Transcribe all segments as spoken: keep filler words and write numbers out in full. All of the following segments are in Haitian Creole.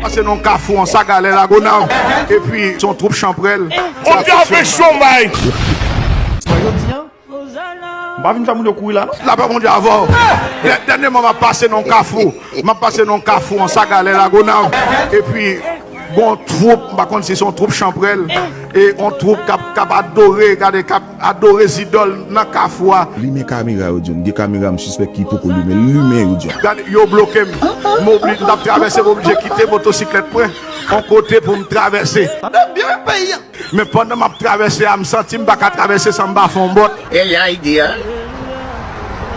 Pase nan kafou an Saga lè Lagonav. Epi se yon twoup chanpwèl. On te afeksyon bay. M pa vin fè moun yo kouri la, non. Lapè Bondye avè w. Dè- Dènyèman, m ap pase nan kafou. M ap pase nan kafou an Saga lè Lagonav. Epi, gon twoup, m pa konn si se yon twoup chanpwèl. E yon twoup k ap, k ap adore, gade, k ap adore zidòl nan kafou a. Limen kamera yo, John. Gen kamera m sispèk ki poko limen. Limen yo, John. Gade, yo bloke m. M oblije, m t ap travèse, m oblije kite motosiklèt mwen yon kote pou m travèse. Tande byen peyi a. Men pandan m ap travèse a, m santi m pa ka travèse san m pa fè yon bòt. E la, ide a.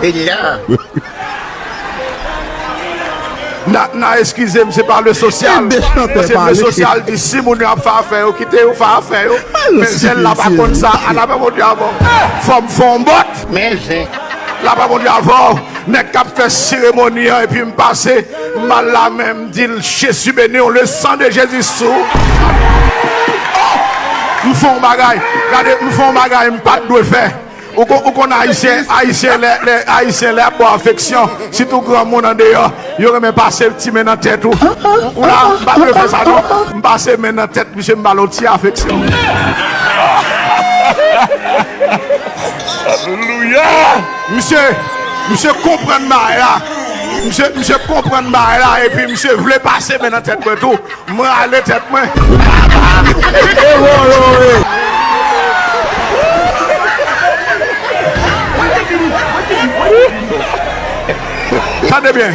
E la. N a, n a eskize m, se pa le sosyal. Se le sosyal di si moun yo ap fè afè yo, kite yo fè afè yo. Men zen la pa konn sa, a la pa konn di avè w. Fò m fè yon bòt. Men zen. La pa konn di avè w. Nèg k ap fè seremoni an, epi m pase, m al la men, m di l, Jezi beni w, le sang de Jésus sou. M fè yon bagay, gade, m fè yon bagay m pa t dwe fè. Ou kon- ou konn Ayisyen, Ayisyen lè, lè, Ayisyen lè ap ba w afeksyon, sitou granmoun andeyò, yo renmen pase ti men nan tèt ou. Ou la, m pa t dwe fè sa non. M pase men nan tèt misye, m ba l yon ti afeksyon. Alelouya! Misye, misye konprann bagay la. Misye, misye konprann bagay la, epi misye vle pase men nan tèt mwen tou. M rale tèt mwen. Tande byen.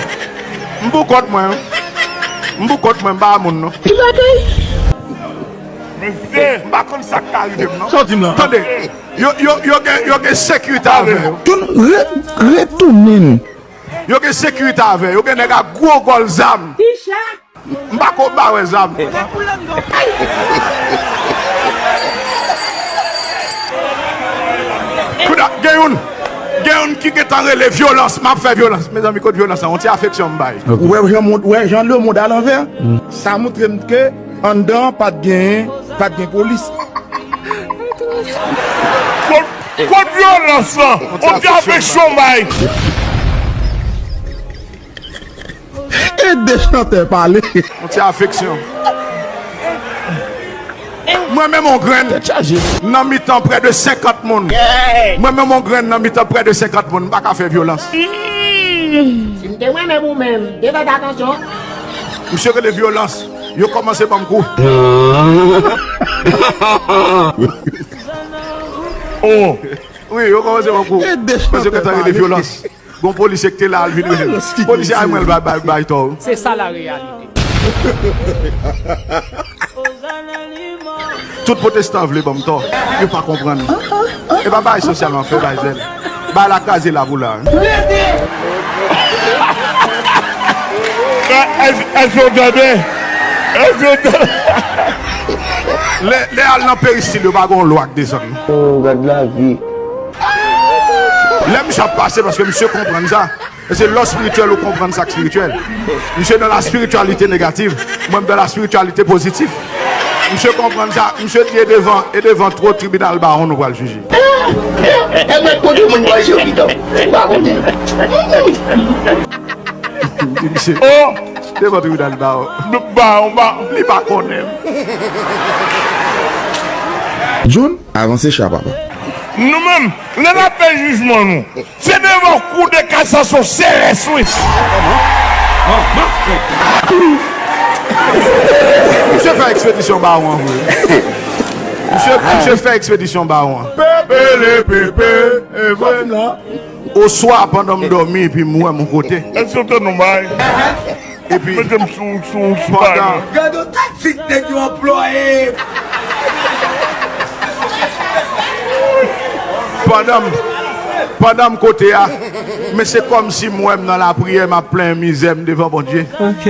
M pou kont mwen. M pou kont mwen, m pa moun non. Mesye, m pa konn sa k ka rive m non. Sòti m lan. Tande, yo, yo, yo gen, yo gen sekirite avè yo. Tounen, re- retounen. Yo gen sekirite avè yo, gen nèg ak gwo gòl zam. M pa ko ba wè zam. Kounya, gen youn, gen youn ki gentan rele vyolans, m ap fè vyolans. Mezanmi, kot vyolans lan? Yon ti afeksyon m bay. Ou wè jan mond, wè jan lemonn alanvè? Sa montre m ke anndan an pa t gen, pa t gen polis. Kot, kot vyolans lan? Yon ti afeksyon bay. Ede chantè pale. Yon ti afeksyon. Mwen menm yon grenn nan mitan prè de senkant moun. Mwen menm yon grenn nan mitan prè de senkant moun. M pa ka fè vyolans. Si m te mwen menm ou menm, te fè atansyon. Misye rele vyolans. Yo kòmanse ban m kou. Oh. Wi, yo kòmanse ban m kou. Paske yo gentan rele vyolans. Gon polisye ki te la, al vin rele. Polisye a mwen, l bay, bay, bay tò. Se sa la reyalite. Tout pwotestan vle ban m tò. Yo pa konprann. E pa bay sosyalman fè bay zèl. Bay la kraze la pou la. Èske w tande? Èske w tande? Lè, lè al nan peristil, yo pa gon lwa k desann. Oh, gad lavi. Lè misye ap pase, paske misye konprann sa. E se lò espirityèl ou konprann sa k espirityèl. Misye nan la spiritualité négative, mwen m nan la spiritualité pozitif. Misye konprann sa, misye di e devan, e devan tro tribinal Bawon nou pral jije. E mèt kote moun pral jije pidan. Ou pa konnen. Misye. Oh! Devan tribinal Bawon. Bawon, Bawon. Li pa konnen. John, avanse cha, papa. Nou menm, lè n ap fè jijman nou, se devan kou de kasasyon selès, wi. Misye fè ekspedisyon Bawon an vre. Misye, misye fè ekspedisyon Bawon an. Pepe le pepe, e vre. Oswa pandan m dòmi epi m wè m yon kote. Èske w tande yon bagay? Epi, mete m sou, sou, sou pandan, gade yon taktik nèg yo anplwaye. Pandan m, pandan m kote a, men se kòmsi m wè m nan lapriyè, m ap plenyen mizè m devan Bondye. Ok.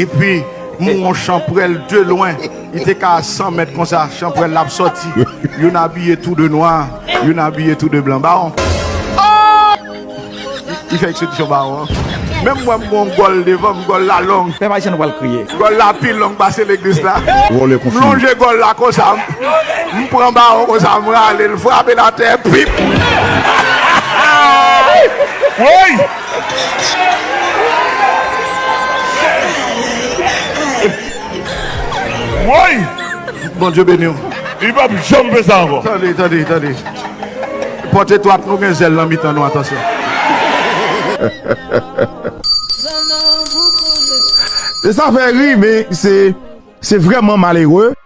Epi, m wè yon chanpwèl de lwen. Li te ka a san mèt konsa, chanpwèl la ap sòti. Youn abiye tou de nwa, youn abiye tou de blan. Bawon. Li fè ekspedisyon Bawon. Menm mwen, m gon gòl devan m, gòl la long. Pèp ayisyen, nou pral kriye. Gòl la pi long pase legliz la. M lonje gòl la konsa. M pran Bawon konsa, m rale l, frape l atè, pip. Woy! Woy! Bondye beni w. Li p ap janm fè sa ankò. Tande, tande, tande. Pòt etwat, nou gen zèl nan mitan nou, atansyon. E sa fè ri, men se se vrèman malere.